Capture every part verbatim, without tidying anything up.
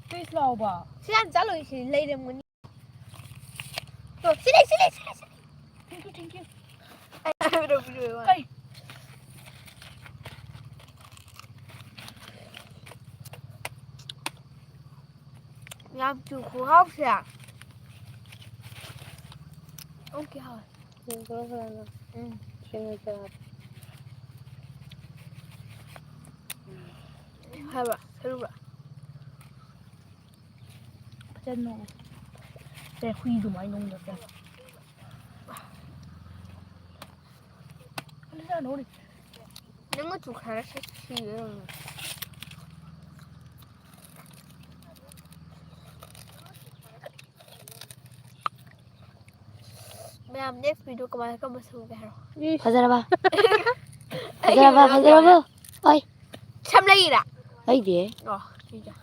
Please ꯂꯥꯎꯕ꯫ ꯁꯤ ꯌꯥꯝ ꯆꯠꯂꯣꯏ, ꯁꯤ ꯂꯩꯔꯝꯒꯅꯤ꯫ ꯇꯣ, ꯁꯤ ꯂꯩ, ꯁꯤ ꯂꯩ, ꯁꯤ ꯂꯩ, ꯁꯤ ꯂꯩ꯫ Thank you, thank you꯫ ꯑꯩ ꯍꯥꯏꯕꯗꯣ ꯄꯤꯔꯛꯑꯣ꯫ ꯀꯩ? ꯌꯥꯝ ꯆꯨ ꯈꯨꯍꯥꯎꯁꯦ꯫ ꯑꯣꯀꯦ, ꯍꯥꯎꯋꯦ꯫ ꯎꯝ꯫ ꯍꯥꯏꯕ, ꯍꯥꯏꯔꯨꯕ꯫ ꯐꯖꯅ ꯅꯣꯛꯑꯣ꯫ ꯁꯦ, ꯍꯨꯏ ꯑꯗꯨꯃꯥꯏꯅ ꯅꯣꯛꯅꯕ꯫ ꯈꯜꯂꯨ ꯆꯥꯅꯧꯔꯤ꯫ ꯅꯪ ꯃꯆꯨ ꯈꯔ ꯁꯤ-, ꯁꯤꯕ ꯑꯣꯏꯔꯝꯒꯅꯤ꯫ ꯃꯌꯥꯝ, next video ꯀꯃꯥꯏ, ꯀꯔꯝꯕ ꯁꯦꯝꯒꯦ ꯍꯥꯏꯔꯣ? ꯐꯖꯔꯕ? ꯑꯩ ꯐꯖꯔꯕ? ꯐꯖꯔꯕ? ꯍꯣꯏ꯫ ꯁꯝ ꯂꯩꯔꯤꯔꯥ? ꯂꯩꯗꯦ꯫ ꯑꯣ, ꯁꯤꯗ꯫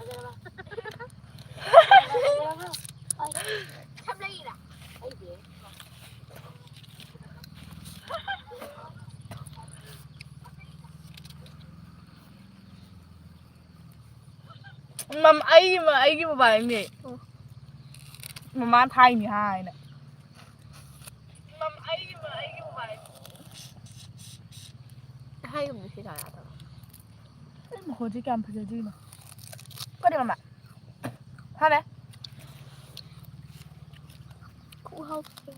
ꯁꯝ ꯂꯩꯔꯤꯔꯥ? ꯃꯝ-, ꯑꯩ ꯃ-, ꯑꯩꯒꯤ ꯃꯣꯕꯥꯏꯜꯅꯦ꯫ ꯑꯣ꯫ ꯃꯃꯥ ꯊꯥꯏꯅꯤ ꯍꯥꯏꯅ꯫ ꯃꯝ-, ꯑꯩꯒꯤ ꯃ-, ꯑꯩꯒꯤ ꯃꯣꯕꯥꯏꯜ꯫ ꯍꯥꯏꯒꯨꯝꯗ ꯁꯤ ꯌꯥꯗꯕ꯫ ꯑꯩ ꯃꯈꯣꯟꯁꯦ ꯀꯌꯥꯝ ꯐꯖꯗꯣꯏꯅꯣ? ꯀꯔꯤ ꯃꯃꯥ? ꯐꯔꯦ꯫ ꯈꯨꯍꯥꯎꯁꯦ꯫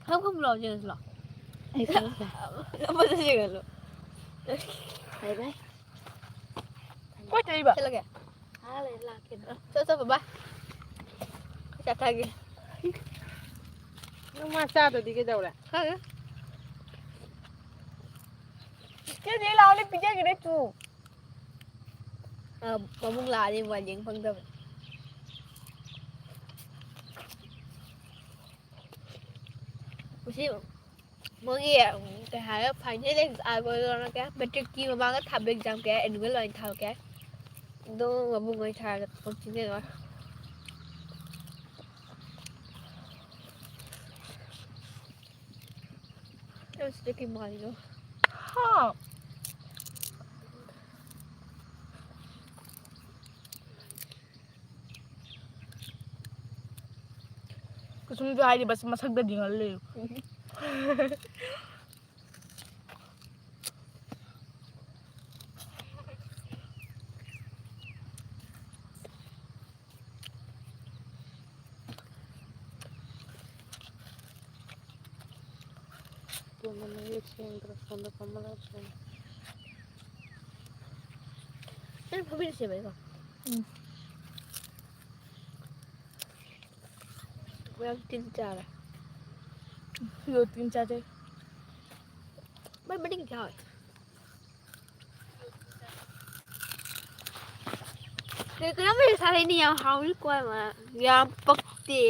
ꯈꯝ ꯈꯝ ꯂꯥꯎ ꯌꯦꯡꯉꯁꯤ ꯂꯥꯎ꯫ ꯑꯩ ꯈꯪꯗꯦ꯫ ꯑꯃꯗ ꯌꯦꯡꯍꯜꯂꯣ꯫ ꯕꯥꯏ ꯕꯥꯏ꯫ ꯀꯣꯏ ꯆꯠꯂꯤꯕ? ꯆꯠꯂꯒꯦ꯫ ꯉꯥꯏꯍꯥꯛ ꯂꯩꯔ ꯂꯥꯛꯀꯦ꯫ ꯆꯠ, ꯆꯠ, ꯕꯥꯏ ꯕꯥꯏ꯫ ꯆꯠꯊꯒꯦ꯫ ꯅꯪ ꯃꯥ ꯆꯥꯗ꯭ꯔꯗꯤ ꯀꯩꯗꯧꯔꯦ? ꯈꯪꯗꯦ꯫ ꯆꯦꯆꯦ ꯂꯥꯛꯑꯣꯅꯦ, ꯄꯤꯖꯒꯦꯅꯦ ꯇꯨ꯫ ꯑ, ꯃꯕꯨꯡ ꯂꯥꯛꯑꯗꯤ ꯃꯣꯕꯥꯏꯜ ꯌꯦꯡ ꯐꯪꯗꯕꯅꯦ꯫ ꯉꯁꯤ ꯃꯣꯏꯒꯤ, ꯎꯝ, ꯀꯩ ꯍꯥꯏꯔꯦ, final exam, ꯑ, ꯀꯩ, matric ꯀꯤ ꯃꯃꯥꯡꯗ ꯊꯥꯕ exam ꯀꯩ, annual ꯑꯣꯏꯅ ꯊꯥꯕ ꯀꯩ, ꯑꯗꯣ ꯃꯕꯨꯡ ꯑꯣꯏꯅ ꯊꯥꯔꯒ ꯊꯕꯛ ꯆꯤꯟꯖꯩ ꯂꯣꯏꯔꯦ꯫ ꯑꯩ ꯁꯤꯗ ꯀꯩ ꯃꯥꯜꯂꯤꯅꯣ? ꯍꯥ? ꯁꯨꯝꯁꯨ ꯍꯥꯏꯗꯤ ꯕꯁ ꯃꯁꯛꯇꯗꯤ ꯉꯜꯂꯤ꯫ ꯇꯣꯝꯕ ꯃꯌꯦꯛ ꯁꯦꯡꯗ꯭ꯔꯦ꯫ ꯁꯣꯝꯗ ꯐꯝꯃꯒ ꯁꯦꯡꯉꯦ꯫ ꯅꯪ ꯐꯝꯃꯤꯟꯅꯁꯦꯕ ꯑꯩꯒ꯫ ꯎꯝ꯫ ꯃꯌꯥꯝ ꯇꯤꯟ ꯆꯥꯔꯦ꯫ ꯁꯤꯗ ꯇꯤꯟ ꯆꯥꯗꯦ꯫ ꯃꯣꯏ ꯃꯅꯤꯡ ꯌꯥꯎꯋꯦ꯫ ꯀꯩ ꯀꯩꯅꯣꯝ ꯁꯥꯔꯛꯏꯅꯦ, ꯌꯥꯝ ꯍꯥꯎꯋꯤ ꯀꯣ꯫ ꯌꯥꯝ ꯄꯛꯇꯦ꯫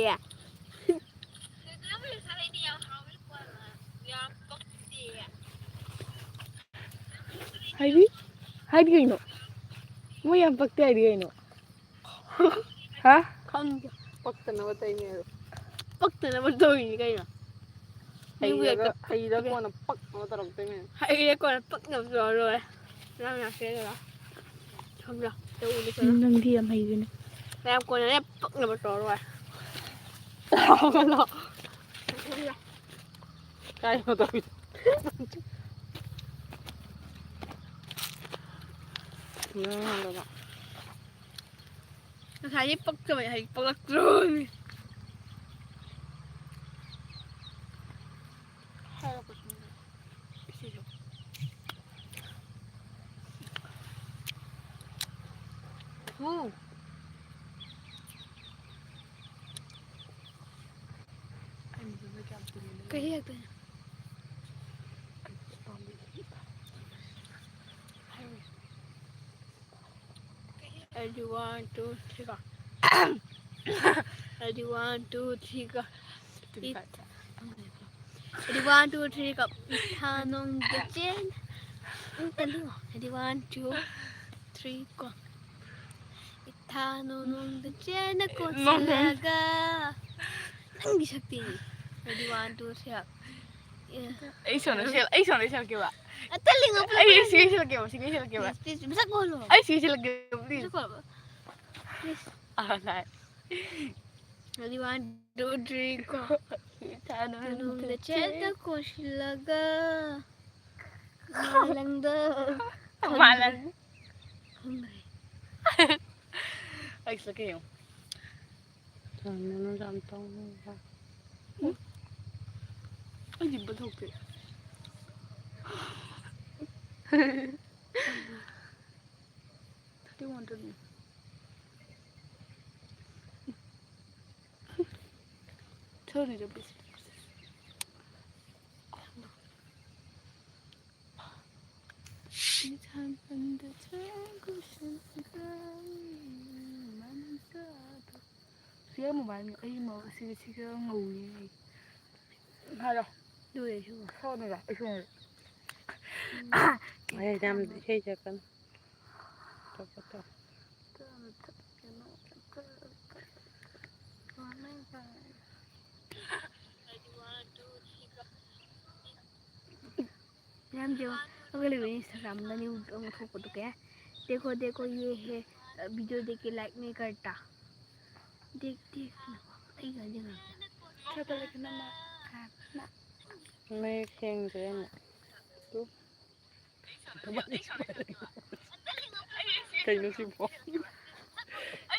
ꯍꯥꯏꯗꯤ? ꯍꯥꯏꯗꯤ ꯀꯩꯅꯣ? ꯃꯣꯏ ꯌꯥꯝ ꯄꯛꯇꯦ ꯍꯥꯏꯗꯤ ꯀꯩꯅꯣ? ꯍꯥ? ꯈꯪꯗꯦ꯫ ꯄꯛꯇꯅꯕ ꯇꯧꯔꯤꯅꯦ ꯑꯗꯣ꯫ ꯄꯛꯇꯅꯕ ꯇꯧꯔꯤꯅꯤ ꯀꯩꯅꯣ? ꯃꯤꯕꯨ ꯍꯩꯔꯒ, ꯍꯦꯛꯇ ꯍꯩꯔ ꯄꯛꯇꯦ꯫ ꯀꯣꯟꯅ ꯄꯛꯅꯕ ꯇꯧꯔꯛꯇꯣꯏꯅꯦ꯫ ꯍꯩꯔ ꯀꯣꯟꯅ ꯄꯛꯅꯕ ꯇꯧꯔ ꯂꯣꯏꯔꯦ꯫ ꯅꯪ ꯌꯥꯝ ꯁꯤꯔꯦ ꯂꯥꯎ꯫ ꯁꯣꯝꯗ ꯇꯧ ꯎꯗꯦ ꯁꯣꯝꯗ꯫ ꯅꯪꯗꯤ ꯌꯥꯝ ꯍꯩꯕꯅꯦ꯫ ꯃꯌꯥꯝ ꯀꯣꯟꯅꯅꯦ ꯄꯛꯅꯕ ꯇꯧꯔ ꯂꯣꯏꯔꯦ꯫ ꯂꯥꯎ꯫ ꯀꯥꯏꯅꯣ ꯇꯧꯔꯤꯗꯣ? ꯉꯥꯡꯉꯒ꯫ ꯉꯁꯥꯏꯗꯤ ꯄꯛꯇꯕꯅꯦ, ꯍꯧꯖꯤꯛ ꯄꯛꯂꯛꯇ꯭ꯔꯣꯃꯤ꯫ ꯎꯝ꯫ ꯀꯩ ꯍꯦꯛꯇꯣꯏꯅꯣ? ꯑꯩꯗꯤ one, two, three ꯀꯣ꯫ ꯑꯩꯗꯤ one, two, three ꯀꯣ꯫ ꯑꯩꯗꯤ one, two, three ꯀꯣ꯫ ꯏꯊꯥ ꯅꯨꯡꯗ ꯆꯦꯟ-, ꯎꯝ, ꯇꯜꯂꯤꯉꯣ꯫ ꯑꯩꯗꯤ one, two, three ꯀꯣ꯫ ꯏꯊꯥ ꯅꯨꯡꯗ ꯆꯦꯟꯅ ꯀꯣꯟꯁꯤꯜꯂꯒ꯫ ꯅꯪꯒꯤ ꯁꯛꯇꯤ꯫ ꯑꯩꯗꯤ one, two, three ꯀꯣ꯫ ꯑꯦ꯫ ꯑꯩ ꯁꯣꯟꯗ ꯁꯦꯜ-, ꯑꯩ ꯁꯣꯟꯗ ꯁꯦꯜꯂꯛꯀꯦꯕ꯫ ꯑ, ꯇꯜꯂꯤꯉꯣ, ꯄꯨꯂꯞ ꯑꯩ ꯄꯨꯂꯞ꯫ ꯁꯤꯒꯩ ꯁꯦꯜꯂꯛꯀꯦꯕ, ꯁꯤꯒꯩ ꯁꯦꯜꯂꯛꯀꯦꯕ꯫ Please, please, ꯃꯁꯛ ꯎꯍꯜꯂꯣ꯫ ꯑꯩ ꯁꯤꯒꯩ ꯁꯦꯜꯂꯛꯀꯦꯕ, please꯫ ꯃꯁꯛ ꯎꯍꯜꯂꯣ꯫ Please꯫ ꯑ, ꯂꯥꯏ꯫ Ready, one, two, three, go. ꯃꯅꯨꯡꯗ ꯆꯦꯠꯇ ꯀꯣꯏꯁꯤꯜꯂꯒ ꯃꯥꯂꯪꯗ ꯃꯥꯂꯪ꯫ ꯈꯪꯗ꯭ꯔꯦ꯫ ꯑꯩꯁꯨ ꯀꯩꯅꯣ꯫ ꯆꯥꯟꯗꯅ ꯌꯥꯝ ꯇꯧꯅꯤꯡꯕ꯫ ꯑꯩꯗꯤ ꯄꯨꯊꯣꯛꯇꯦ꯫ Thirty one ꯗꯅꯤ꯫ Sorry, please. ꯁꯤꯒ ꯃꯃꯥꯏ ꯑꯩ ꯃ-, ꯁꯤꯒ, ꯁꯤꯒ ꯉꯧꯋꯦ ꯑꯩ꯫ ꯍꯥꯏꯔꯣ꯫ ꯑꯗꯨ ꯑꯣꯏꯔꯁꯨ꯫ ꯁꯣꯝꯗꯔꯣ? ꯑꯩ ꯁꯣꯝꯗꯔꯣ? ꯑꯩ ꯌꯥꯝ ꯏꯁꯩ ꯁꯛꯀꯅꯨ꯫ ꯇꯣꯛꯑꯣ, ꯇꯣꯛꯑꯣ꯫ ꯃꯌꯥꯝꯁꯦ ꯑꯩꯈꯣꯏ ꯂꯩꯕ Instagram ꯗ new ꯑꯃ ꯊꯣꯛꯄꯗꯣ ꯀꯩ ꯍꯥꯏ? देखो देखो ये है, video देख के like नहीं करता। देख देख, ꯑꯩ ꯈꯪꯗꯦ ꯈꯪꯗꯦ꯫ ꯈꯔ ꯈꯔ ꯂꯩꯈꯠꯅ ꯃꯥ-, ꯃꯥ-, ꯃꯌꯦꯛ ꯁꯦꯡꯗ꯭ꯔꯦ ꯑꯃꯨꯛ꯫ ꯇꯨ꯫ ꯀꯩꯅꯣ ꯁꯤꯕꯣ?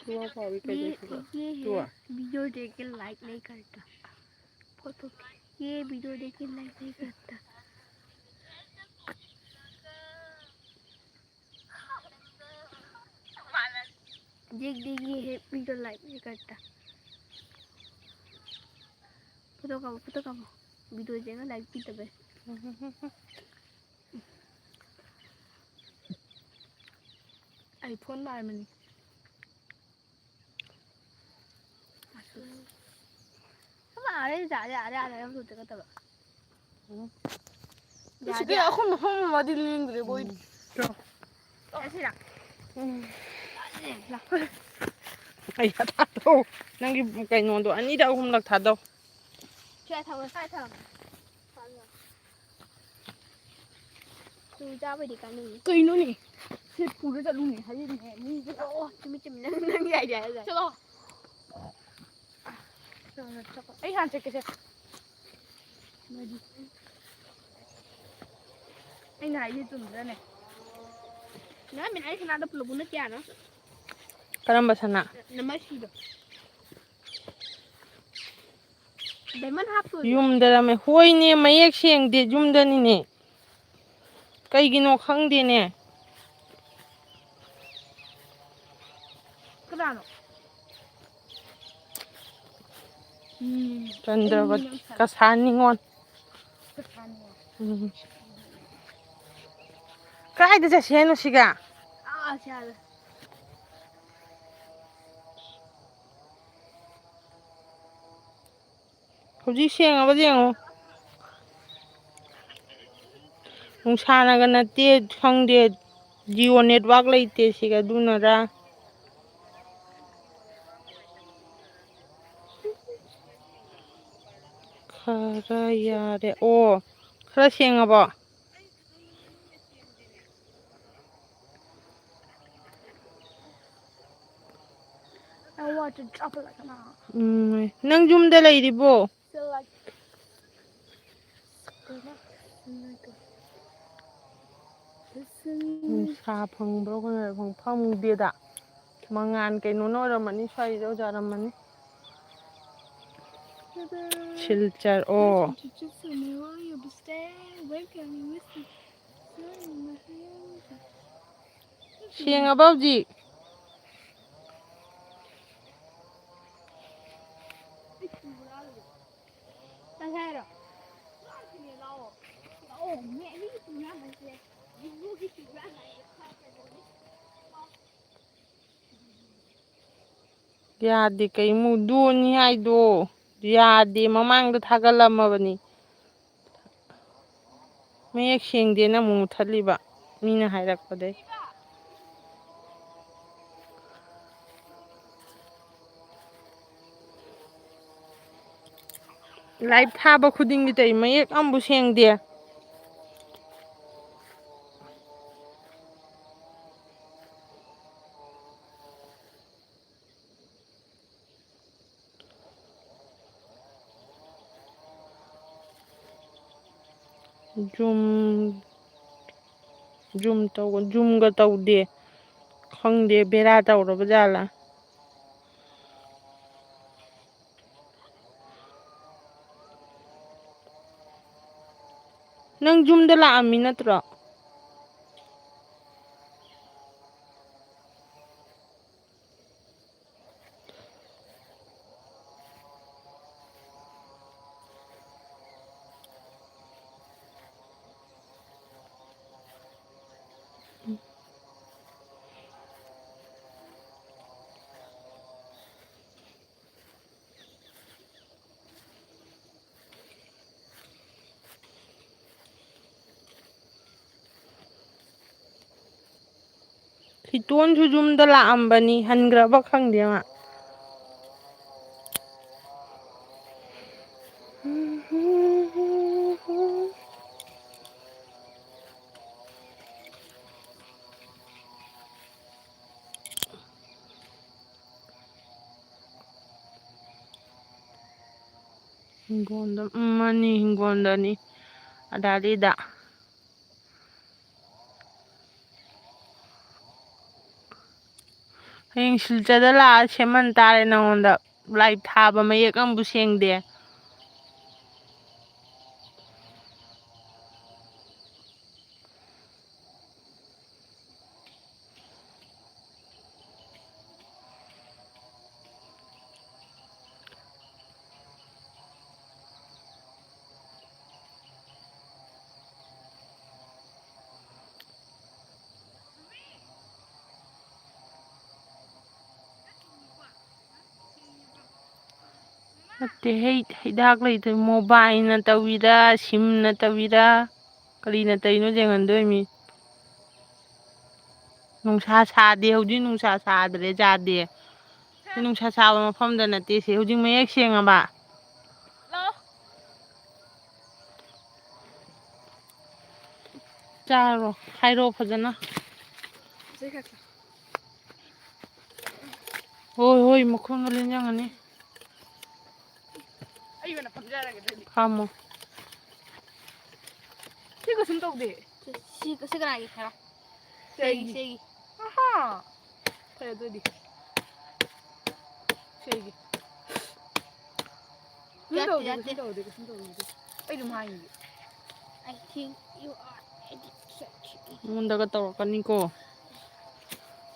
ꯇꯨ ꯐꯥꯎꯕꯤ ꯀꯩꯅꯣ ये, ꯁꯤꯕꯣ? ये ꯇꯨ꯫ है, video देख के like नहीं करता। फोटो, ये video देख के like नहीं करता। देख देख, ये है, video like नहीं करता। फोटो का, फोटो का, video देखा, like भी तबे। ꯑꯩ ꯐꯣꯟ ꯄꯥꯏꯔꯝꯕꯅꯤ꯫ ꯑꯃ ꯑꯥꯗꯩ ꯌꯥꯔꯦ, ꯌꯥꯔꯦ, ꯌꯥꯔꯦ, ꯌꯥꯝ ꯊꯨꯗꯦ ꯀꯠꯇꯕ꯫ ꯎꯝ꯫ ꯌꯥꯗꯦ꯫ ꯁꯤꯗꯤ ꯑꯩꯈꯣꯏ ꯃꯐꯝ ꯑꯃꯗꯤ ꯂꯦꯡꯗ꯭ꯔꯦꯕꯣ, ꯑꯩ꯫ ꯎꯝ꯫ ꯑꯁꯤꯔꯥ? ꯎꯝ꯫ ꯂꯥꯛ꯫ ꯑꯩ ꯊꯥꯗꯧ꯫ ꯅꯪꯒꯤ ꯀꯩꯅꯣꯗꯣ ꯑꯅꯤꯔꯛ ꯑꯍꯨꯝꯂꯛ ꯊꯥꯗꯧ꯫ ꯁ꯭ꯋꯥꯏ ꯊꯝꯃꯣ, ꯁ꯭ꯋꯥꯏ ꯊꯝꯃꯣ꯫ ꯆꯨ ꯆꯥꯕꯩꯗꯤ ꯀꯥꯟꯅꯩꯌꯦ꯫ ꯀꯩꯅꯣꯅꯦ? ꯁꯤ ꯄꯨꯔ ꯆꯠꯂꯨꯅꯦ ꯍꯥꯏꯔꯤꯅꯦ ꯃꯤꯁꯦ꯫ ꯑꯣ, ꯆꯨꯝꯃꯤ, ꯆꯨꯝꯃꯤ꯫ ꯅꯪ, ꯅꯪꯒꯤ idea ꯍꯥꯏꯗꯥꯏ? ꯆꯠꯂꯣ꯫ ꯑꯩ ꯍꯥꯟꯅ ꯆꯠꯀꯦꯁꯦ꯫ ꯅꯣꯏꯗꯤ꯫ ꯑꯩꯅ ꯍꯥꯏꯁꯦ ꯆꯨꯝꯗ꯭ꯔꯅꯦ? ꯅꯪ ꯃꯤꯅ ꯑꯩ ꯁꯅꯥꯗ ꯄꯨꯜꯂꯛꯄꯅ ꯀꯌꯥꯅꯣ? ꯀꯔꯝꯕ ꯁꯅꯥ? ꯅꯃ ꯁꯤꯗꯣ꯫ ꯗꯥꯏꯃꯟ ꯍꯥꯞꯄꯣꯏꯗ꯭ꯔꯣ? ꯌꯨꯝꯗꯔꯃꯦ꯫ ꯍꯣꯏꯅꯦ, ꯃꯌꯦꯛ ꯁꯦꯡꯗꯦ, ꯌꯨꯝꯗꯅꯤꯅꯦ꯫ ꯀꯩꯒꯤꯅꯣ ꯈꯪꯗꯦꯅꯦ꯫ ꯀꯅꯥꯅꯣ? ꯎꯝ, ꯆꯟꯗ꯭ꯔꯕꯇꯤ, ꯑꯩ ꯃꯤꯅ ꯀꯁꯥꯔ ꯅꯤꯉꯣꯜ꯫ ꯀꯁꯥꯔ ꯅꯤꯉꯣꯜ꯫ ꯎꯝ꯫ ꯀꯥꯏꯗ ꯆꯠꯁꯦ ꯍꯥꯏꯅꯣ ꯁꯤꯒ? ꯑꯥ, ꯁ꯭ꯋꯥꯏꯗ꯫ ꯍꯧꯖꯤꯛ ꯁꯦꯡꯉꯕ ꯌꯦꯡꯉꯣ꯫ ꯅꯨꯡꯁꯥꯅꯒ ꯅꯠꯇꯦ, ꯈꯪꯗꯦ꯫ Jio network ꯂꯩꯇꯦ ꯁꯤꯒ, ꯑꯗꯨꯅꯔ? ꯈꯔ ꯌꯥꯔꯦ꯫ ꯑꯣ, ꯈꯔ ꯁꯦꯡꯉꯕꯣ? I want to drop it like a bomb. ꯎꯝ, ꯅꯪ ꯌꯨꯝꯗ ꯂꯩꯔꯤꯕꯣ? Feel like ꯅꯨꯡꯁꯥ ꯐꯪꯕ꯭ꯔꯣ ꯀꯩꯅꯣ ꯐꯪ-, ꯐꯪꯗꯦꯗ꯫ ꯃꯉꯥꯟ ꯀꯩꯅꯣꯅ ꯑꯣꯏꯔꯝꯃꯅꯤ, ꯁ꯭ꯋꯥꯏꯗ ꯑꯣꯏꯖꯔꯝꯃꯅꯤ꯫ ꯁꯤꯜꯆꯔ, ꯑꯣ꯫ ꯁꯦꯡꯉꯕ ꯍꯧꯖꯤꯛ? ꯌꯥꯗꯦ, ꯀꯩꯃꯨ ꯗꯣꯅꯤ ꯍꯥꯏꯗꯣ? ꯌꯥꯗꯦ, ꯃꯃꯥꯡꯗ ꯊꯥꯒꯠꯂꯝꯃꯕꯅꯤ꯫ ꯃꯌꯦꯛ ꯁꯦꯡꯗꯦꯅ ꯑꯃꯨꯛ ꯃꯨꯠꯊꯠꯂꯤꯕ, ꯃꯤꯅ ꯍꯥꯏꯔꯛꯄꯗꯩ꯫ ꯂꯥꯏꯚ ꯊꯥꯕ ꯈꯨꯗꯤꯡꯒꯤ ꯇꯧꯏ, ꯃꯌꯦꯛ ꯑꯃꯕꯨ ꯁꯦꯡꯗꯦ꯫ ꯖꯨꯝ, ꯖꯨꯝ ꯇꯧ-, ꯖꯨꯝꯒ ꯇꯧꯗꯦ꯫ ꯈꯪꯗꯦ, ꯕꯦꯔꯥ ꯇꯧꯔꯕ ꯖꯥꯠꯂꯥ? ꯅꯪ ꯌꯨꯝꯗ ꯂꯥꯛꯑꯝꯃꯤ ꯅꯠꯇ꯭ꯔꯣ? ꯍꯤꯇꯣꯟꯁꯨ ꯌꯨꯝꯗ ꯂꯥꯛꯑꯝꯕꯅꯤ, ꯍꯟꯈ꯭ꯔꯕ ꯈꯪꯗꯦ ꯃꯥ꯫ ꯍꯤꯡꯒꯣꯜꯗ, ꯎꯝ, ꯃꯥꯅꯤ, ꯍꯤꯡꯒꯣꯜꯗꯅꯤ꯫ ꯑꯗꯥꯗꯤꯗ꯫ ꯍꯌꯦꯡ ꯁꯤꯜꯆꯔꯗ ꯂꯥꯛꯑ ꯁꯦꯝꯍꯟ ꯇꯥꯔꯦ ꯅꯉꯣꯟꯗ꯫ ꯂꯥꯏ ꯊꯥꯕ ꯃꯌꯦꯛ ꯑꯃꯕꯨ ꯁꯦꯡꯗꯦ꯫ ꯅꯠꯇꯦ, ꯍꯩ-, ꯍꯤꯗꯥꯛ ꯂꯩꯇꯦ꯫ ꯃꯣꯕꯥꯏꯜꯅ ꯇꯧꯋꯤꯔꯥ, ꯁꯤꯝꯅ ꯇꯧꯋꯤꯔꯥ, ꯀꯔꯤꯅ ꯇꯧꯔꯤꯅꯣ ꯌꯦꯡꯍꯟꯗꯣꯏꯃꯤ꯫ ꯅꯨꯡꯁꯥ ꯁꯥꯗꯦ ꯍꯧꯖꯤꯛ, ꯅꯨꯡꯁꯥ ꯁꯥꯗ꯭ꯔꯦ, ꯌꯥꯗꯦ꯫ ꯁꯤ ꯅꯨꯡꯁꯥ ꯁꯥꯕ ꯃꯐꯝꯗ ꯅꯠꯇꯦ, ꯁꯤ ꯍꯧꯖꯤꯛ ꯃꯌꯦꯛ ꯁꯦꯡꯉꯕ? ꯆꯥꯔꯣ, ꯈꯥꯏꯔꯣ ꯐꯖꯅ꯫ ꯍꯣꯏ, ꯍꯣꯏ, ꯃꯈꯣꯡꯗ ꯂꯦꯟꯖꯪꯉꯅꯤ꯫ ꯑꯩ ꯑꯣꯏꯅ ꯐꯝꯖꯔꯒꯦ ꯑꯗꯨꯗꯤ꯫ ꯐꯝꯃꯣ꯫ ꯀꯩꯁꯨꯝ ꯇꯧꯗꯦ꯫ ꯁꯤ, ꯁꯤ ꯀꯅꯥꯒꯤ ꯈꯔ? ꯁꯦꯒꯤ, ꯁꯦꯒꯤ꯫ ꯑꯍꯥ꯫ ꯐꯔꯦ ꯑꯗꯨꯗꯤ꯫ ꯁꯦꯒꯤ꯫ ꯀꯩꯁꯨꯝ ꯌꯥꯠꯇꯦ, ꯇꯧꯗꯦ, ꯌꯥꯠꯇꯦ꯫ ꯀꯩꯁꯨꯝ ꯇꯧꯗꯦ, ꯀꯩꯁꯨꯝ ꯇꯧꯗꯦ꯫ ꯑꯩ ꯑꯗꯨꯝ ꯍꯥꯏꯅꯤꯡꯉꯤ꯫ I think you are addicted. ꯑꯩꯉꯣꯟꯗꯒ ꯇꯧꯔꯛꯀꯅꯤꯀꯣ꯫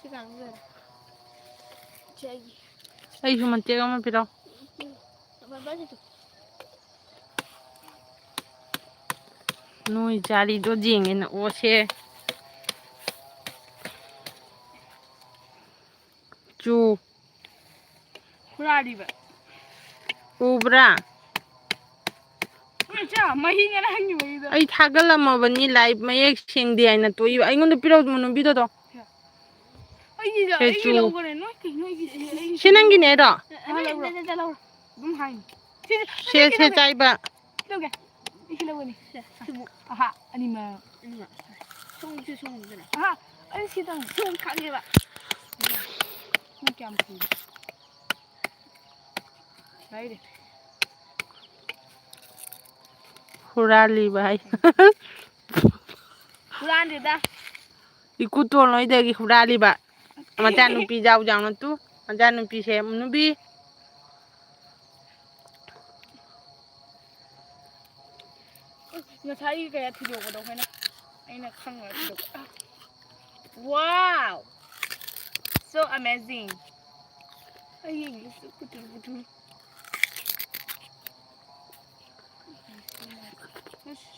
ꯁꯤ ꯀꯥꯡꯁꯤꯗ꯫ ꯁꯦꯒꯤ꯫ ꯑꯩꯁꯨ ꯃꯇꯦꯛ ꯑꯃ ꯄꯤꯔꯛꯑꯣ꯫ ꯎꯝ꯫ ꯕꯕꯥ, ꯁꯤ ꯇꯨ꯫ ꯅꯣꯏ ꯆꯥꯔꯤꯗꯣ ꯌꯦꯡꯉꯦꯅ ꯑꯣꯁꯦ꯫ ꯆꯨ꯫ ꯍꯨꯔꯥꯜꯂꯤꯕ꯫ ꯎꯕ꯭ꯔꯥ? ꯏꯆꯥ, ꯃꯍꯤ ꯉꯔꯥꯡꯒꯤ ꯃꯍꯤꯗꯣ꯫ ꯑꯩ ꯊꯥꯒꯠꯂꯝꯃꯕꯅꯤ, ꯂꯥꯏ ꯃꯌꯦꯛ ꯁꯦꯡꯗꯦ ꯍꯥꯏꯅ ꯇꯣꯛꯏꯕ꯫ ꯑꯩꯉꯣꯟꯗ ꯄꯤꯔꯛꯎ, ꯃꯨꯅꯨꯕꯤꯗꯣꯗꯣ꯫ ꯑꯩꯒꯤꯗꯣ, ꯁꯦ, ꯑꯩꯒꯤ ꯆꯨ꯫ ꯂꯧꯈ꯭ꯔꯦ꯫ ꯅꯣꯏ ꯀꯩꯅꯣ ꯑꯩꯒꯤ, ꯑꯩꯒꯤ ꯁꯤ ꯅꯪꯒꯤꯅꯦ ꯍꯥꯏꯔꯣ? ꯑꯦ, ꯑꯦ, ꯂꯧꯔꯣ꯫ ꯑꯗꯨꯝ ꯍꯥꯏ꯫ ꯁꯤ, ꯁꯤ, ꯁꯦ, ꯁꯤ ꯁꯦ, ꯂꯧꯒꯦ꯫ ꯆꯥꯏꯕ꯫ ꯁꯤ ꯂꯧꯒꯦ꯫ ꯑꯩ ꯁꯤ ꯂꯧꯒꯅꯤ꯫ ꯁꯦ, ꯁꯤꯕꯨ꯫ ꯑꯍꯥ, ꯑꯅꯤꯃꯛ꯫ ꯑꯅꯤꯃꯛ꯫ ꯁꯣꯝꯒꯤꯁꯨ ꯁꯣꯝꯒꯤꯗꯨꯅ꯫ ꯑꯍꯥ, ꯑꯩ ꯁꯤꯗꯪ꯫ ꯁꯣꯝ ꯈꯥꯛꯑꯦꯕ꯫ ꯅꯪ ꯀꯌꯥꯝ ꯐꯩ꯫ ꯍꯥꯏꯔꯦ꯫ ꯍꯨꯔꯥꯜꯂꯤꯕ ꯍꯥꯏ꯫ ꯍꯨꯔꯥꯟꯗꯦꯗ꯫ ꯏꯀꯨꯇꯣꯟ ꯍꯣꯏꯗꯒꯤ ꯍꯨꯔꯥꯜꯂꯤꯕ꯫ ꯃꯆꯥꯅꯨꯄꯤ ꯌꯥꯎ ꯌꯥꯎꯅ ꯇꯨ꯫ ꯃꯆꯥꯅꯨꯄꯤꯁꯦ ꯅꯨꯄꯤ꯫ ꯉꯁꯥꯏꯒꯤ ꯀꯌꯥ ꯊꯤꯗꯣꯛꯄꯗꯣ ꯑꯩꯈꯣꯏꯅ, ꯑꯩꯅ ꯈꯪꯉꯒ ꯊꯤꯗꯣꯛꯄ꯫ Wow! So amazing! ꯑꯩ ꯌꯦꯡꯒꯦ, ꯁꯤ ꯀꯨꯇꯨꯔ ꯀꯨꯇꯨꯔ꯫ ꯑꯁ,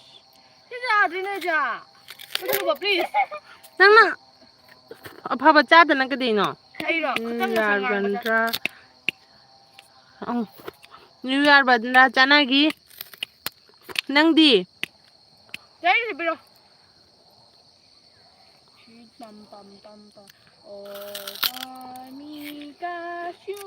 ꯁꯤ ꯌꯥꯗ꯭ꯔꯦꯅꯦ, ꯑꯣꯖꯥ꯫ ꯀꯨꯇꯨꯔ, please. ꯅꯪꯅ ꯑꯐꯕ ꯆꯥꯗꯅ ꯀꯩꯗꯩꯅꯣ? ꯑꯩꯔꯣ? ꯈꯇꯪ ꯉꯁꯥꯏ ꯉꯥꯡꯕꯗ꯫ ꯅ꯭ꯌꯨ ꯌꯥꯔ ꯕꯟꯗ꯭ꯔꯥ ꯆꯥꯅꯈꯤ꯫ ꯅꯪꯗꯤ? ꯆꯥꯔꯤꯁꯦ ꯄꯤꯔꯣ꯫ Pump, pump, pump, pump. ꯑꯣ, ꯄꯥꯃꯤ ꯀꯥꯁꯨ꯫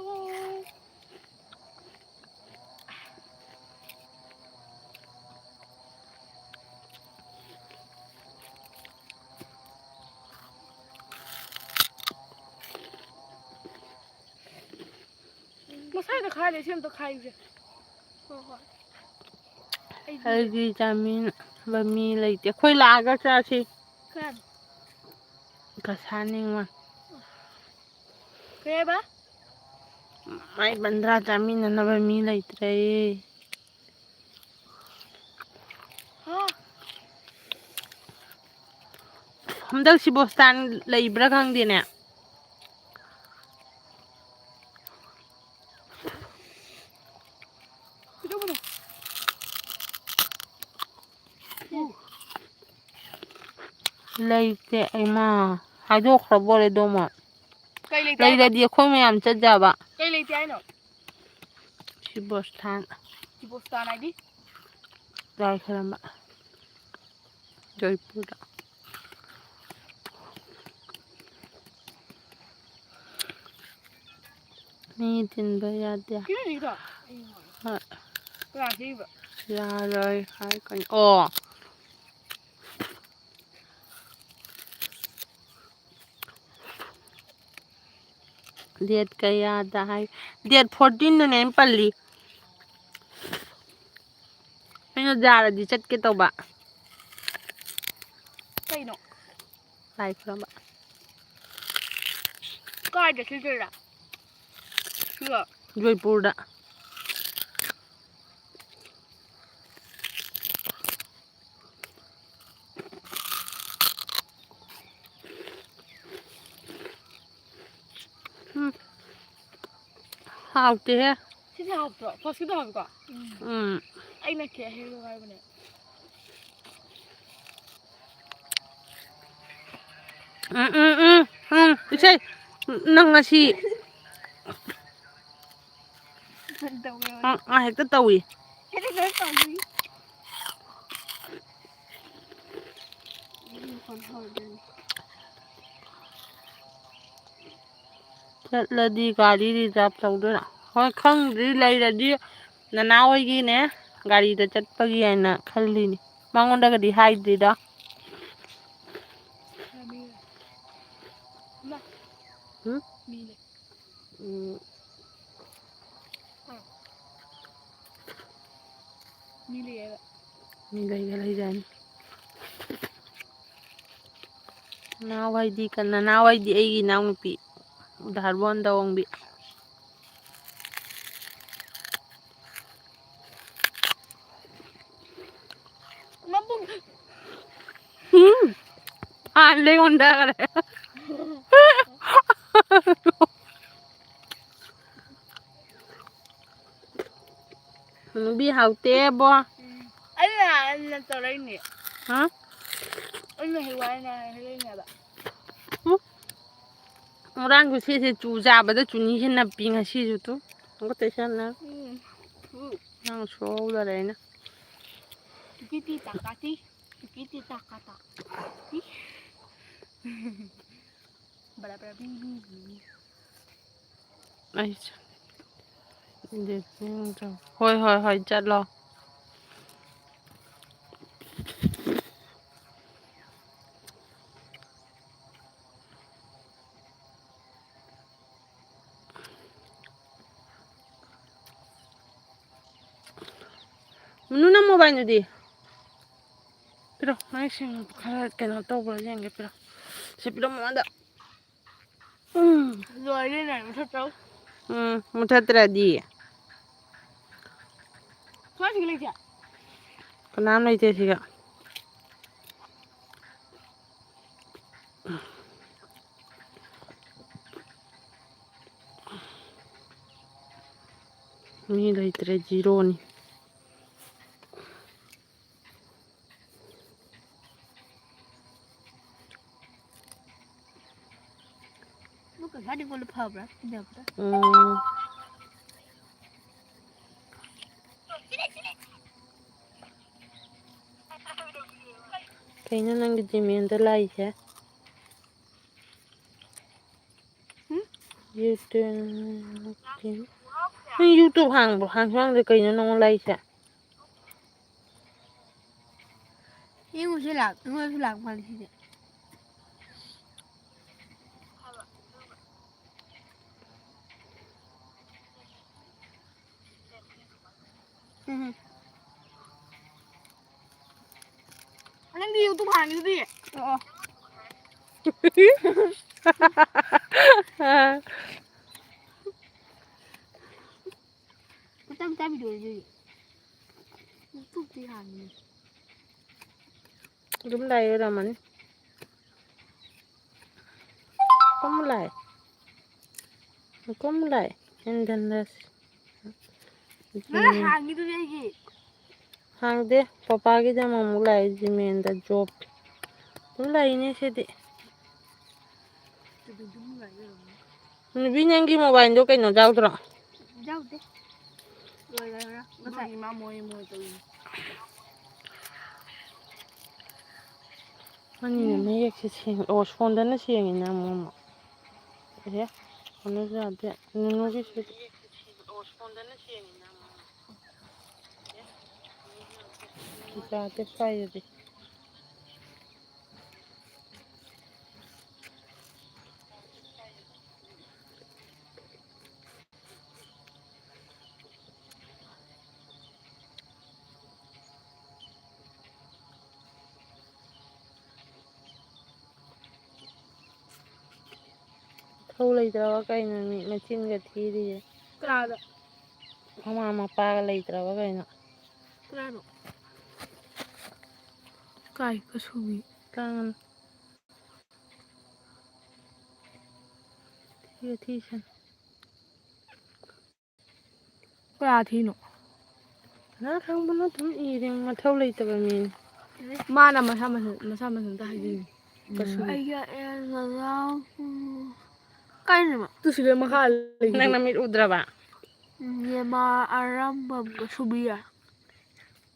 ꯃꯁꯥꯏꯗ ꯈꯥꯏꯔꯦ, ꯁꯤ ꯑꯝꯇ ꯈꯥꯏꯌꯨꯁꯦ꯫ ꯍꯣꯏ, ꯍꯣꯏ꯫ ꯑꯩꯗꯤ ꯑꯩꯗꯤ ꯆꯥꯃꯤꯟ ꯃꯤ ꯂꯩꯇꯦ꯫ ꯑꯩꯈꯣꯏ ꯂꯥꯛꯑꯒ ꯆꯥꯁꯤ꯫ ꯀꯅꯥꯅꯣ? ꯀꯁꯥꯅꯤꯡꯉꯣ꯫ ꯀꯩ ꯍꯥꯏꯕ? ꯃꯥꯏ ꯕꯟꯗ꯭ꯔꯥ ꯆꯥꯃꯤꯟꯅꯅꯕ ꯃꯤ ꯂꯩꯇ꯭ꯔꯦ꯫ ꯍꯥ? ꯍꯟꯗꯛ ꯁꯤꯕꯣꯁꯇꯥꯟ ꯂꯩꯕ꯭ꯔꯥ ꯈꯪꯗꯦꯅꯦ꯫ ꯀꯩꯗꯧꯕꯅꯣ? ꯂꯩꯇꯦ ꯏꯃꯥ꯫ ꯍꯥꯏꯗꯣꯛꯈ꯭ꯔꯕꯣꯔꯦ ꯑꯗꯣ ꯑꯃꯨꯛ? ꯀꯩ ꯂꯩꯇꯦ ꯍꯥꯏꯅꯣ? ꯂꯩꯔꯗꯤ ꯑꯩꯈꯣꯏ ꯃꯌꯥꯝ ꯆꯠ ꯌꯥꯕ꯫ ꯀꯩ ꯂꯩꯇꯦ ꯍꯥꯏꯅꯣ? ꯁꯤꯕꯣꯁꯇꯥꯟ꯫ ꯁꯤꯕꯣꯁꯇꯥꯟ ꯍꯥꯏꯗꯤ? ꯂꯥꯏ ꯈꯨꯔꯨꯝꯕ꯫ ꯖꯣꯏꯄꯨꯔꯗ꯫ ꯃꯤ ꯇꯤꯟꯕ ꯌꯥꯗꯦ꯫ ꯀꯤꯔꯨꯅꯤꯗꯣ? ꯍꯣꯏ꯫ ꯀꯅꯥ ꯊꯤꯔꯤꯕ? ꯌꯥꯔꯣꯏ ꯍꯥꯏꯔꯛꯀꯅꯤ꯫ ꯑꯣ꯫ ꯗꯦꯠ ꯀꯌꯥꯗ ꯍꯥꯏ? ꯗꯦꯠ ꯐꯣꯔꯇꯤꯟꯗꯅꯦ ꯑꯩꯅ ꯄꯜꯂꯤ꯫ ꯑꯩꯅ ꯌꯥꯔꯗꯤ ꯆꯠꯀꯦ ꯇꯧꯕ꯫ ꯀꯩꯅꯣ? ꯂꯥꯏ ꯈꯨꯔꯨꯝꯕ꯫ ꯀꯥꯏꯗ ꯆꯠꯇꯣꯏꯔꯥ? ꯁꯤꯒ? ꯖꯣꯏꯄꯨꯔꯗ꯫ ꯎꯝ꯫ ꯍꯥꯎꯇꯦꯍꯦ꯫ ꯁꯤꯁꯦ ꯍꯥꯎꯇ꯭ꯔꯣ? ꯐꯥꯔꯁꯀꯤꯗꯣ ꯍꯥꯎꯇ꯭ꯔꯣ? ꯎꯝ꯫ ꯑꯩꯅ ꯈꯦ ꯍꯦꯛꯂꯣ ꯍꯥꯏꯕꯅꯦ꯫ ꯎꯝ, ꯎꯝ, ꯎꯝ, ꯎꯝ, ꯏꯁꯩ, ꯅꯪ ꯉꯁꯤ ꯇꯧꯋꯦ꯫ ꯑ, ꯑ, ꯍꯦꯛꯇ ꯇꯧꯏ꯫ ꯍꯦꯛꯇ ꯇꯧꯏ꯫ ꯆꯠꯂꯗꯤ ꯒꯥꯔꯤ reserve ꯇꯧꯗꯣꯏꯔꯥ? ꯍꯣꯏ, ꯈꯪꯗ꯭ꯔꯤ, ꯂꯩꯔꯗꯤ ꯅꯅꯥ ꯍꯣꯏꯒꯤꯅꯦ, ꯒꯥꯔꯤꯗ ꯆꯠꯄꯒꯤ ꯍꯥꯏꯅ ꯈꯜꯂꯤꯅꯤ꯫ ꯃꯉꯣꯟꯗꯒꯗꯤ ꯍꯥꯏꯗ꯭ꯔꯤꯗ꯫ ꯎꯝ? ꯎꯝ꯫ ꯃꯤ ꯂꯩꯌꯦꯕ꯫ ꯃꯤ ꯂꯩꯒ ꯂꯩꯖꯥꯠꯅꯤ꯫ ꯅꯅꯥꯎ ꯍꯥꯏꯗꯤ ꯀ-, ꯅꯅꯥꯎ ꯍꯥꯏꯗꯤ ꯑꯩꯒꯤ ꯏꯅꯥꯎꯅꯨꯄꯤ ꯗꯥꯔꯕꯣꯟꯗ ꯑꯣꯡꯕꯤ꯫ ꯃꯕꯨꯛ ꯎꯝ꯫ ꯐꯥꯟꯗꯩ ꯑꯣꯟꯊꯈ꯭ꯔꯦ꯫ ꯅꯨꯄꯤ ꯍꯥꯎꯇꯦꯕꯣ꯫ ꯑꯩꯅ ꯍꯥꯟꯅ ꯇꯧꯔꯛꯏꯅꯦ꯫ ꯍꯥ? ꯑꯩꯅ ꯍꯩꯋꯥꯏꯅ ꯍꯥꯏꯔꯛꯏꯅꯦꯕ꯫ ꯎꯝ꯫ ꯉꯔꯥꯡꯁꯨ ꯁꯤꯁꯦ ꯆꯨ ꯆꯥꯕꯗ ꯆꯨꯅꯤꯁꯦ ꯅꯞꯄꯤ ꯉꯁꯤꯁꯨ ꯇꯨ꯫ ꯑꯃꯨꯛꯀ ꯇꯩꯁꯟꯅ꯫ ꯎꯝ꯫ ꯎꯝ꯫ ꯅꯪ ꯁꯣꯛꯍꯧꯗꯔꯦ ꯑꯩꯅ꯫ ꯇꯤꯇꯤ ꯇꯥꯀꯥꯇꯤ꯫ ꯇꯤꯇꯤ ꯇꯥꯀꯥꯇꯥ꯫ ꯕꯔꯥ ꯕꯔꯥ ꯕꯤ ꯕꯤ ꯕꯤ꯫ ꯑꯩ ꯆ-, ꯍꯣꯏ, ꯍꯣꯏ, ꯍꯣꯏ, ꯆꯠꯂꯣ꯫ ꯃꯨꯅꯨ, ꯅꯪ mobileꯗꯨꯗꯤ? ꯄꯤꯔꯣ, ꯃꯌꯦꯛ ꯁꯦꯡꯅ ꯈꯔ ꯀꯩꯅꯣ ꯇꯧꯕ꯭ꯔꯥ ꯌꯦꯡꯒꯦ, ꯄꯤꯔꯣ꯫ ꯁꯤ ꯄꯤꯔꯣ ꯃꯉꯣꯟꯗ꯫ ꯎꯝ꯫ ꯂꯣꯏꯔꯦꯅꯦ, ꯃꯨꯊꯠꯆꯧ꯫ ꯎꯝ, ꯃꯨꯊꯠꯇ꯭ꯔꯗꯤ꯫ ꯊꯣꯏꯁꯤꯡ ꯂꯩꯇꯦ꯫ ꯀꯅꯥꯝ ꯂꯩꯇꯦ ꯁꯤꯒ꯫ ꯃꯤ ꯂꯩꯇ꯭ꯔꯦ, zeroꯅꯤ꯫ ꯂꯨꯀ ꯐꯥꯗꯤ ꯀꯣꯜꯂ ꯐꯕ꯭ꯔꯥ? ꯇꯤꯟꯅꯕꯗ? ꯎꯝ꯫ ꯀꯩꯅꯣ ꯅꯪꯒꯤ Gmailꯗ ꯂꯥꯛꯏꯁꯦ? ꯎꯝ? YouTube꯫ ꯅꯪ YouTube ꯍꯥꯡꯕ꯭ꯔꯣ? ꯍꯥꯡꯁꯨ ꯍꯥꯡꯗꯦ, ꯀꯩꯅꯣ ꯅꯪꯉꯣꯟ ꯂꯥꯛꯏꯁꯦ? ꯑꯩꯉꯣꯟꯗꯁꯨ ꯂꯥꯛ-, ꯑꯩꯉꯣꯟꯗꯁꯨ ꯂꯥꯛꯄ ꯃꯥꯜꯂꯦ ꯁꯤꯁꯦ꯫ ꯎꯝ꯫ ꯅꯪꯗꯤ YouTube ꯍꯥꯡꯉꯤꯗꯨꯗꯤ꯫ ꯑꯣ꯫ ꯃꯆꯥ ꯃꯆꯥ video ꯁꯤ YouTubeꯇꯤ ꯍꯥꯡꯉꯤ꯫ ꯑꯗꯨꯝ ꯂꯥꯛꯏ ꯑꯣꯏꯔꯝꯃꯅꯤ꯫ ꯀꯃꯥꯏ ꯂꯥꯛꯏ? ꯀꯃꯥꯏ ꯂꯥꯛꯏ? ꯍꯦꯟꯖꯟꯅ꯫ ꯅꯪ ꯍꯥꯡꯉꯤꯗꯨꯗꯤ ꯑꯩꯒꯤ꯫ ꯍꯥꯡꯗꯦ꯫ ꯄꯄꯥꯒꯤꯗ ꯑꯃꯨꯛ ꯂꯥꯛꯏ, Gmailꯗ job꯫ ꯑꯗꯨꯝ ꯂꯥꯛꯏꯅꯦ ꯁꯤꯗꯤ꯫ ꯅꯨꯄꯤ, ꯅꯪꯒꯤ mobileꯗꯣ ꯀꯩꯅꯣ ꯌꯥꯎꯗ꯭ꯔꯣ? ꯌꯥꯎꯗꯦ꯫ ꯂꯣꯏꯈ꯭ꯔꯦ ꯉꯔꯥꯡ꯫ ꯉꯁꯥꯏ꯫ ꯑꯗꯨꯒꯤ ꯃꯥ ꯃꯣꯏ ꯃꯣꯏ ꯇꯧꯔꯤ꯫ ꯑꯅꯤꯅ ꯃꯌꯦꯛꯁꯦ ꯁꯦꯡ-, ꯑꯣ, ꯁꯣꯟꯗꯅ ꯁꯦꯡꯉꯤꯅ ꯑꯃꯨꯛ ꯑꯃꯨꯛ꯫ ꯑꯦꯍꯦ, ꯁꯣꯟꯗꯁꯨ ꯌꯥꯗꯦ꯫ ꯅꯨꯅꯨꯒꯤꯁꯨ꯫ ꯌꯥꯗꯦ ꯁ꯭ꯋꯥꯏꯗꯗꯤ꯫ ꯊꯧ ꯂꯩꯇ꯭ꯔꯕ ꯀꯩꯅꯣ ꯃꯤ ꯃꯆꯤꯟꯒ ꯊꯤꯔꯤꯁꯦ? ꯀꯅꯥꯗ? ꯃꯃꯥ ꯃꯄꯥꯒ ꯂꯩꯇ꯭ꯔꯕ ꯀꯩꯅꯣ? ꯀꯅꯥꯅꯣ? ꯀꯥꯏ ꯀꯁꯨꯕꯤ? ꯀꯥꯡ꯫ ꯊꯤꯒ ꯊꯤꯁꯅꯨ꯫ ꯀꯌꯥ ꯊꯤꯅꯣ? ꯀꯅꯥ ꯈꯪꯕꯅꯣ? ꯑꯗꯨꯝ ꯏꯔꯦ, ꯃꯊꯧ ꯂꯩꯇꯕ ꯃꯤꯅꯤ꯫ ꯃꯥꯅ ꯃꯁꯥ ꯃꯊꯟ-, ꯃꯁꯥ ꯃꯊꯟꯇ ꯍꯥꯏꯖꯩꯅꯤ꯫ ꯎꯝ꯫ ꯀꯩꯁꯨ꯫ ꯑꯩꯒ ꯑꯦ ꯉꯔꯥꯡ, ꯎꯝ, ꯀꯥꯏꯅꯣ? ꯇꯨ ꯁꯤꯗ ꯃꯈꯥ ꯂꯩ꯫ ꯅꯪ ꯅꯃꯤꯠ ꯎꯗ꯭ꯔꯕ? ꯅꯦꯃꯥꯔ ꯑꯔꯥꯝꯕꯝ ꯀꯁꯨꯕꯤꯌꯥ꯫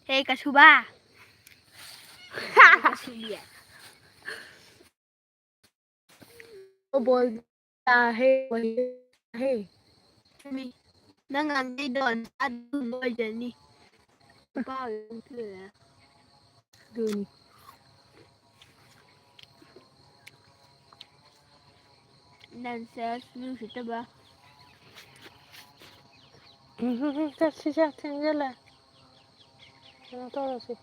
ꯍꯦ ꯀꯁꯨꯕꯥ꯫ ꯀꯁꯨꯕꯤꯌꯥ꯫ ꯕꯣꯜ ꯇꯥꯍꯦ, ꯕꯣꯜ ꯇꯥꯍꯦ꯫ ꯅꯪ ꯉꯥꯡꯅꯩꯗꯣ ꯑꯗꯨꯝ ꯑꯣꯏꯖꯅꯤ꯫ ꯅꯨꯄꯥ ꯑꯣꯏꯔꯗꯤ ꯂꯣꯏꯔꯦ꯫ ꯑꯗꯨꯅꯤ꯫ Nonsense, ꯃꯤ ꯎꯁꯤꯠꯇꯕ꯫ ꯎꯝ, ꯆꯠꯁꯤ, ꯆꯥꯛ ꯊꯦꯡꯖꯜꯂꯦ꯫ ꯀꯩꯅꯣ ꯇꯧꯔꯁꯤ꯫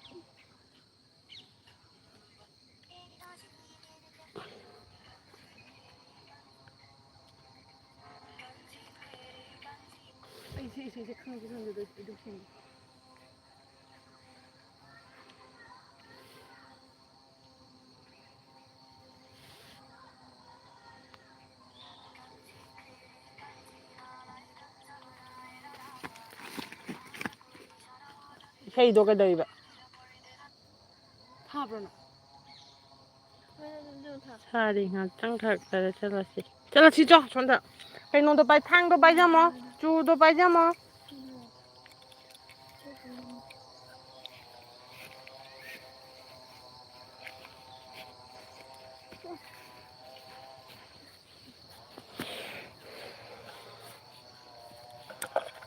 ꯏꯁꯩꯁꯦ ꯈꯪꯗꯤ ꯈꯪꯗꯦ, ꯑꯗꯨ, ꯑꯗꯨ ꯁꯦꯝꯒꯦ꯫ ꯏꯁꯩꯗꯣ ꯀꯩꯗꯧꯔꯤꯕ? ꯊꯥꯕ꯭ꯔꯣ ꯅꯪ? ꯁꯥꯔꯤ ꯉꯥꯛꯇꯪ ꯈꯛꯇꯗ ꯆꯠꯂꯁꯤ꯫ ꯆꯠꯂꯁꯤ ꯆꯣ, ꯁꯣꯝꯗ꯫ ꯀꯩꯅꯣꯗꯣ ꯄꯥꯏ-, ꯊꯥꯡꯗꯣ ꯄꯥꯏꯖꯝꯃꯣ, ꯆꯨꯗꯣ ꯄꯥꯏꯖꯝꯃꯣ꯫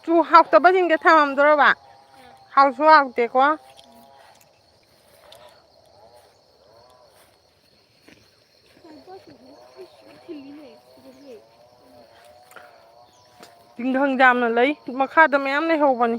ꯆꯨ ꯍꯥꯎꯇꯕꯁꯤꯡꯁꯦ ꯊꯝꯃꯝꯗꯣꯔꯕ? ꯍꯥꯎꯁꯨ ꯍꯥꯎꯇꯦꯀꯣ꯫ ꯇꯤꯡꯈꯪ ꯌꯥꯝꯅ ꯂꯩ, ꯃꯈꯥꯗ ꯃꯌꯥꯝ ꯂꯩꯍꯧꯕꯅꯤ꯫